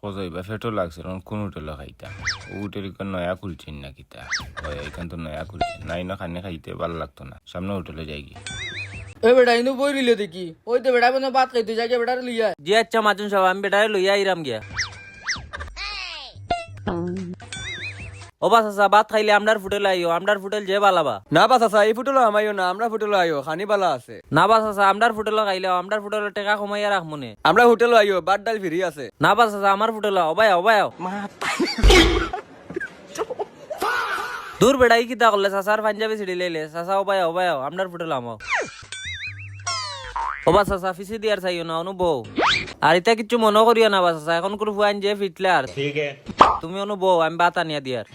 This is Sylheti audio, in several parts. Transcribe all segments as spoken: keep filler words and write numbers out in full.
কইছাই বা, পেটো লাগছে, অখন কুন হোটেলো খাইতাম? অউ হোটেল ইখান নয়া খুলছে না কিতা? অয়, ইখান তো নয়া খুলছে। না, ইনো খানি খাইতে ভালা লাগতো না। সামনে হোটেলো যাইগি। এ বেটা, ইনো বই রইলে দেখি। অউ তো বেটা, মানে ভাত খাইতো যাইগি, বেটারে লইয়া আয়। জি আচ্ছা, মাজন সাব, আমি বেটারে লইয়া আইরাম গিয়া। ও বা চাচা, ভাত খাইলে আমরার হোটেলো আইও, আমরার হোটেল যে ভালা বা। না বা চাচা, ই হোটেলো হামাইও না, আমরার হোটেলো আইও, খানি ভালা আছে। না বা চাচা, আমরার হোটেলো খাইলে, আমরার হোটেলো টেকা কমাইয়া রাখমুনে। আমরার হোটেলো আইও, ভাত ডাইল free আছে। না বা চাচা, আমার হোটেলো, ও বা আও, ও বা আও। দুর বেটা, ই কিতা করলে, চাচার পাঞ্জাবি ছিড়িলাইলে, চাচা, ও বা আও, ও বা আও, আমরার হোটেলো হামাও। ও বা চাচা, পিছেদি আর চাইও না, অনো বও। আর ইতা কিচ্ছু মনো করিও না বা চাচা, অখন কুনু ফুয়াইন যে ফিটলার। ঠিক আছে। তুমি অনো বও, আমি ভাত আনিয়া দিয়ার।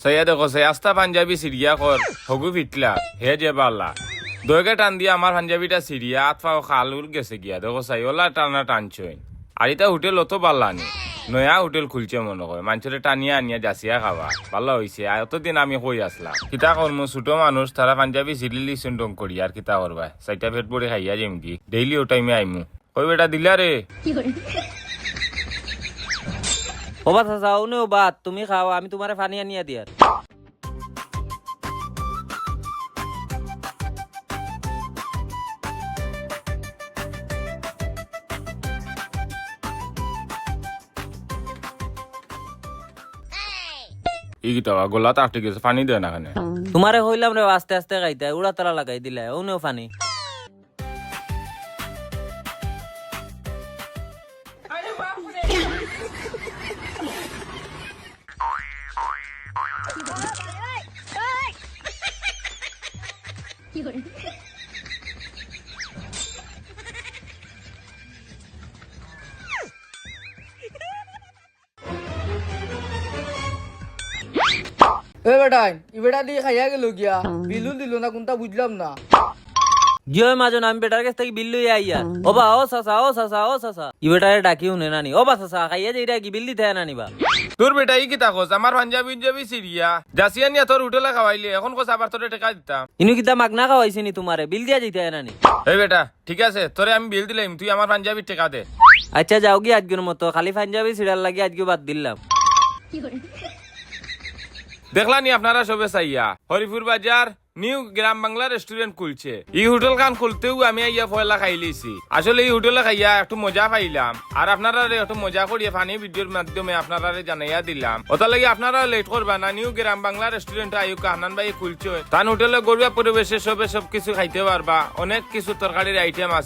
চাইয়া দেখো, চাই আস্তা পাঞ্জাবি ছিড়িয়া কর, হগু ফিটলা, হে যে ভালা। দুইগু টান দিয়া আমার পাঞ্জাবিটা ছিড়িয়া, আত পাও খাল উল গেছে গিয়া। দেখো চাই, অলা টানা টানছইন। আর ইতা হোটেল অত ভালা নি? নয়া হোটেল খুলছে মনো কয়, মানষরে টানিয়া আনিয়া যাচিয়া খাওয়া। ভালা অইছে, আর অতদিন আমি কই আছলাম। কিতা করমু, ছোট মানুষ, তারা পাঞ্জাবি ছিড়িলিছইন ঢং করি, আর কিতা করবায়? চাইরটা পেট ভরি খাইয়া যাইমুগি, daily অউ টাইমে আইমু। কই বেটা দিলা রে? ও বা চাচা, অউ নেও ভাত, তুমি খাও, আমি তুমারে পানি আনিয়া দিয়ার। ই কিতা বা, গলাত আটকি গেছে, পানি দেয় না কেনে? তুমারে কইলাম রে, আস্তে আস্তে খাইতায়, উড়াতাড়া লাগাই দিলায়, অউ নেও পানি। এ বেটাইন, ই বেটাদি খাইয়া গেলো গিয়া, বিলও দিলো না, কুনটা বুঝলাম না। জি অয় মাজন, আমি বেটার গেছ থাকি বিল লইয়া আইয়ার। ও বা, ও চাচা, ও চাচা, ও চাচা। ই বেটারে ডাকি হুনে না নি। ও বা চাচা, খাইয়া যাইরায়গি, বিল দিতায় না নি বা। দুর বেটা, ই কিতা কছ? আমার পাঞ্জাবি উঞ্জাবি ছিড়িয়া যাচিয়া নিয়া তোর হোটেলো খাওয়াইলে, অখন কছ আবার তোরে টেকা দিতাম। ইনো কিতা মাগনা খাওয়াইছি নি তুমারে? বিল দিয়া যাইতায় না নি। এ বেটা, ঠিক আছে, তোরে আমি বিল দিলাইমু, তুই আমার পাঞ্জাবির টেকা দে। আইচ্ছা, যাওগি আইজকুর মতো, খালি পাঞ্জাবি ছিড়ার লাগি আইজকু বাদ দিলাম। দেখলা নি আপনারা সবে চাইয়া, হরিপুর বাজার নিউ গ্রাম বাংলা রেস্টুরেন্ট খুলছে। ই হোটেলখান খুলতেউ আমি আইয়া পয়লা খাইলিছি। আসলে ই হোটেলো খাইয়া একটু মজা পাইলাম, আর আপনারারে একটু মজা করিয়া funny ভিডিওর মাধ্যমে আপনারারে জানাইয়া দিলাম। অতার লাগি আপনারা late করবা না, নিউ গ্রাম বাংলা রেস্টুরেন্টো আইউক্কা, হান্নান ভাইয়ে খুলছে। তান হোটেলো ঘরুয়া পরিবেশে সবে সব কিছু খাইতে পারবা, অনেক কিছু তরকারির item আছে।